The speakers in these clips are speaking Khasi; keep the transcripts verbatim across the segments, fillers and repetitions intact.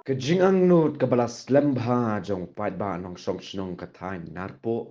Ka jingangnud kaba la slem bha jong paidbah nongshong shnong ka thaiñ Narpuh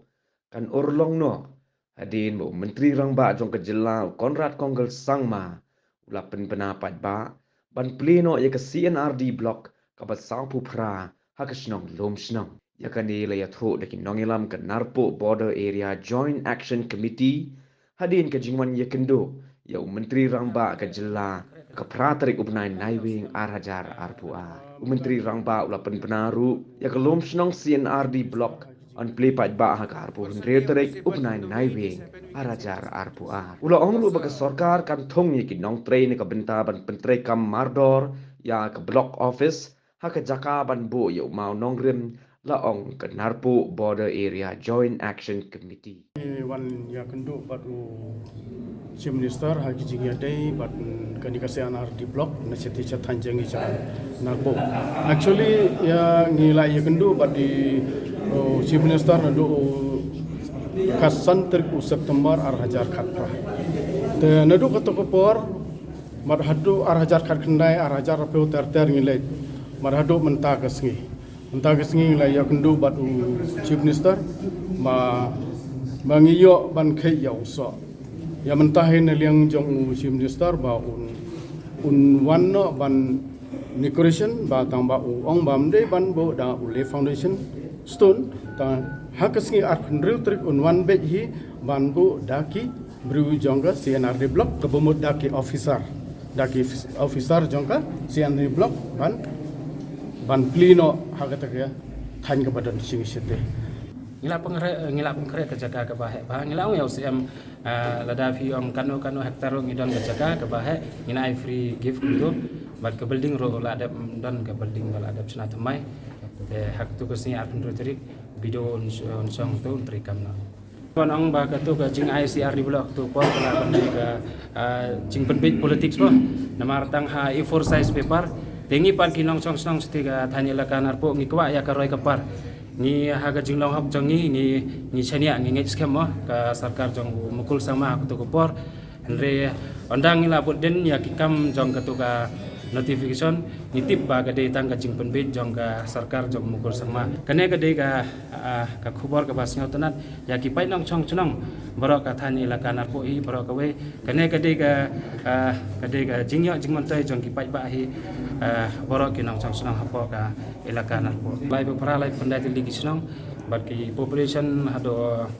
kan urlong noh hadien ba u Myntri Rangbah jong ka jylla u Conrad Kongkal Sangma u la pynbna paidbah ban plie noh ïa ka C and RD Block kaba sawphew phra ha ka shnong Lumshnong. Ïa kane la ïathuh da ki nongïalam ka Narpuh Border Area Joint Action Committee hadien ka jingwan ïakynduh ïa u Myntri Rangbah ka jylla ka phra tarik u bnai Naiwieng ar hajar arphew ar. U Myntri Rangbah u la pynbna ruh ïa ka Lumshnong C and RD Block yn plie paidbah ha ka arphew hynriew tarik u bnai Naiwieng ar hajar arphew ar. U la ong ruh ba ka sorkar kan thung ïa ki nongtrei na ka bynta ban pyntreikam mardor ïa ka block office ha ka jaka ban buh ïa u mawnongrim, la ong ka Narpuh Border Area Joint Action Committee. Ngi wan ïakynduh bad u Chief Minister ha ki jingïadei bad kane ka C and RD Block na shatei shataiñ jong ngi sha Narpuh. Actually, ïa ngi la ïakynduh bad i, u Chief Minister naduh u ka san tarik u September ar hajar khatphra. Te naduh kato ka por, bad haduh ar hajar khatkhyndai, ar hajar arphew ter ter ngi leit. Bad haduh mynta ka sngi. Mynta ka sngi ngi la ïakynduh bad u Chief Minister ba, ba ngi ïoh ban kheiñ ïa u soh. Ïa mynta hi na liang jong u Chief Minister ba un, un wan noh ban inauguration ba tang ba u ong ba ym dei ban buh da u leh foundation stone. Tang ha ka sngi arphew hynriew tarik un wan beit hi ban buh da ki briew jong ka C and RD Block, kaba mut da ki officer, da ki officer jong ka C and RD Block ban, ban plie noh ha kata ka thaiñ kaba don shisha te. Ngi la pynkhreh, ngi la pynkhreh ka jaka kaba heh bha, ngi la ong ïa u C M, ah, lada phi ong kano kano hektar ruh ngi don ka jaka kaba heh, ngin ai free gift kumto. Bad ka building ruh la dep don ka building ba la dep shna thymmai. Te ha kato ka sngi arphew hynriew tarik, B D O un, un shong to un treikam noh. Ban ong ba kato ka jingai C and RD Block to por ka la ban dei ka, ah, jingpynbeit politics mo. Namar tang ha A four size paper. Te ngi pat ki nongshong shnong shatei ka thaiñ elaka Narpuh ngi kwah ïa ka roi ka par. Ngi ha ka jinglong hok jong ngi, ngi, ngi shaniah, ngi ngeit skhem mo ka sorkar jong u Mukul Sangma ha kato ka por. Hynrei ynda ngi la bud dien ïa ki kam jong kato ka notification, ngi tip ba ka dei tang ka jingpynbeit jong ka sorkar jong u Mukul Sangma. Kane ka dei ka, ah, ka khubor kaba sngewtynnat ïa ki paid nongshong shnong baroh ka thaiñ elaka Narpuh hi baroh kawei. Kane ka dei ka, ah, ka dei ka jingïoh jingmyntoi jong ki paidbah hi, ah, baroh ki nongshong shnong hapoh ka elaka Narpuh. Laiphew phra, laiphew khyndai tylli ki shnong bad ki population haduh,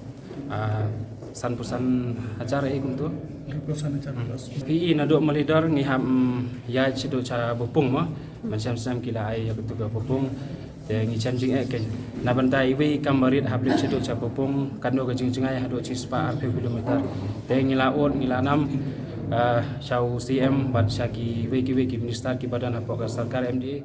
ah, sanphew san hajar eh kumto. Sanphew san hajar plus. Phi i naduh Mawlidor ngi hap, mm, ïaid shaduh sha Bopung mo. Mynshem shem ki la ai ïa kato ka Bopung. Te ngi shem jingeh kein. Na bynta iwei i kam ba rit hap leit shaduh sha Bopung, kano ka jingjngai haduh shispah arphew kilometer. Te ngi la ud, ngi la nam, ah, sha u C M bad sha kiwei kiwei ki minister kiba don hapoh ka sorkar M D A.